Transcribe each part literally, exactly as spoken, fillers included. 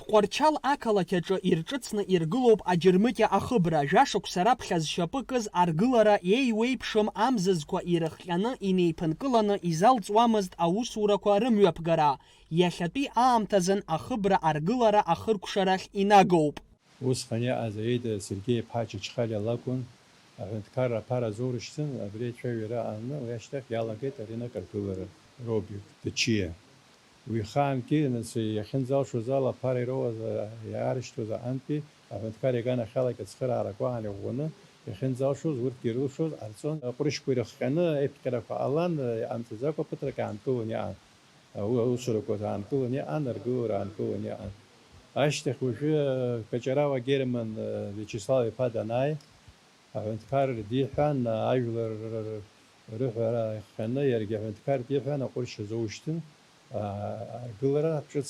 Тҟәарчал ақалақь аҿы ирҿыцны иргылоуп аџьармыкьа ахыбра, жәашықәса раԥхьа зшьапы кыз аргылара еиуеиԥшым амзызқәа ирыхҟьаны инеиԥынкыланы изалҵуамызт аусурақәа рымҩаԥгара. Иахьатәи аамҭазын ахыбра аргылара ахыркәшарахь инагоуп. Усҟан иааз аида Сергеи-иԥҳа Чачхалиа лакәын. Аҳәынҭқарра аԥара азоурышьҭын, абри ацәажәара ааны, уи ашьҭахь иалагеит аринак аргылара, Робик, Дачиа. Уи ихаангьы, нас, иахьынӡалшоз ала аԥара ироуаз, иаарышьҭуаз аҟынтәи аҳәынҭқар иганахьалагьы ацхыраарақәа аан иӷәӷәаны, иахьынӡалшоз, урҭгьы ирылшоз ҟарҵон. Аҟәрышьқәа ирыхҟьаны аиԥҟьарақәа ҟалан, иҟамҵаӡакәа ԥыҭрак аанкылан иҟан. Аусурақәа аанкылан иҟан, аргылара аанкылан иҟан. Ашьҭахь уажәы Каҷарава Герман Виачеслав-иԥа данааи, аҳәынҭқар диҳәан, ажәлар рыҳәара ихҟьаны, иаргьы аҳәынҭқар диҳәан, аҟәрышь азоушьҭын, аргылара ҿыц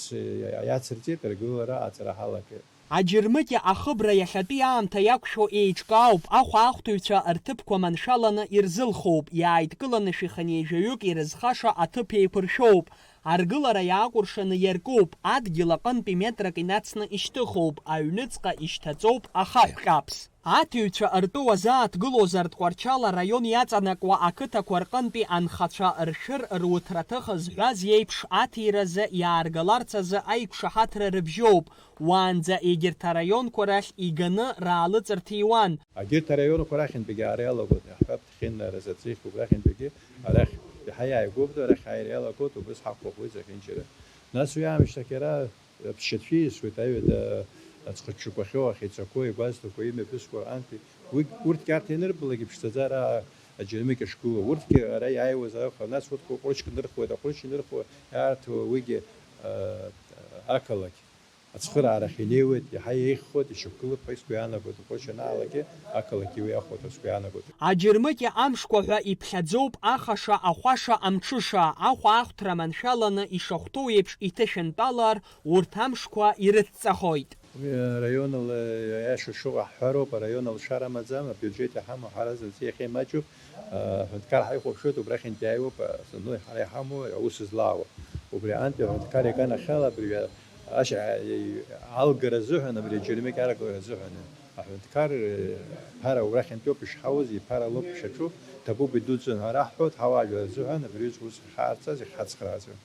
иацырҵеит, аргылара аҵара ҳалагеит. Аџьармыкьа ахыбра иахьатәи аамҭа иақәшәо еиҿкаауп, ахәаахәҭыҩцәа рҭыԥқәа маншәаланы ирзылхоуп, иааидкыланы шәиханеижәаҩык ирызхаша аҭыԥ еиқәыршәоуп, аргылара иаакәыршаны иаркуп, адгьыл аҟынтәи метрак инацны ишьҭыхуп, аҩныҵҟа ишьҭаҵоуп ахаҳә ҟьаԥс. Аҭыҩцәа ртәы уазааҭгылозар, Тҟәарчал араион иаҵанакуа ақыҭақәа рҟынтәи анхацәа ршәыр руҭраҭых зҳәаз иеиԥш аҭиразы иааргаларц азы аиқәшаҳаҭра рыбжьоуп, уаанӡа егьырҭ араионқәа рахь иганы раалыҵырҭиуан. Егьырҭ араионқәа рахьынтәигьы аара иалагоит, иаҳҳәап, Ҭхьыннара, Заҵрихь, убрахьынтәигьы арахь иаҳа иааигәоуп, арахь ааира иалагоит, убыс ҳақәыӷәӷәеит зехьынџьара. Нас уи аамышьҭахь иара аԥсшьацәа ииасуеит аҩада аӡхыҽҽақәахьоу, ахьицақәоу, игәазҭақәа, имҩаԥысқәа рҟынтәи. Уи, урҭгьы арҭ ианырбалак иԥшӡаӡара аџьармыкьа шгылоу, урҭгьы ара иааиуаз аха, нас урҭ ҟәрышьк нырхуеит, аҟәрышь инырхуа иаарҭ уигьы, а, ақалақь. Ацхыраарахь инеиуеит, иаҳа еиӷьхоит, ишьақәгылоуп ҳәа сгәы иаанагоит, уҟәыш ианаалак, ақалақь иуеихоит ҳәа сгәы иаанагоит. Аџьармыкьа амшқәа ҳәа иԥхьаӡоуп ахаша, ахәаша, амҽыша, ахәаахәҭра маншәаланы ишахәҭоу еиԥш иҭышәынтәалар, урҭ амшқәа ирыдҵахоит. Уи араионала, аиаша шыҟоу ҳҳәароуп, араион алшара амаӡам, абиуџьеҭ иҳамоу ҳара зынӡа иахьа имаҷуп, аҳәынҭқар ҳаихәаԥшуеит, убрахьынтә иааиуеуп, основной ҳара иҳамоу аус злаауа. Убри аҟынтәи аҳәынҭқар иганахьала абри Ашьа алгара азыҳәан, абри аџьармыкьа аргара азыҳәан, аҳәынҭқар, э, ԥара убрахьынтәоуп ишҳауаз, иԥара лоуп ишаҿу, ҭабуп идуӡӡан ҳәа раҳҳәоит, ҳауаажәлар рзыҳәан, абри аҩыза ус ихаарҵаз, ихацхраазар.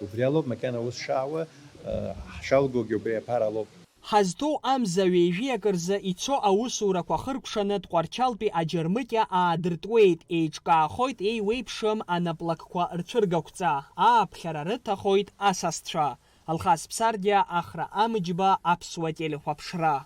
Убри алоуп макьана аус шаауа, э, ҳшалгогьы убри аԥара лоуп. Ҳазҭоу амза ҩеижәи акы рзы ицо аусурақәа хыркәшаны Тҟәарчалтәи аџьармыкьа аадыртуеит, еиҿкаахоит еиуеиԥшым анаплакқәа рцәыргақәҵа, ааԥхьара рыҭахоит асасцәа. Алхас Ԥсардиа, Ахра Амыџьба, Аԥсуа телехәаԥшра.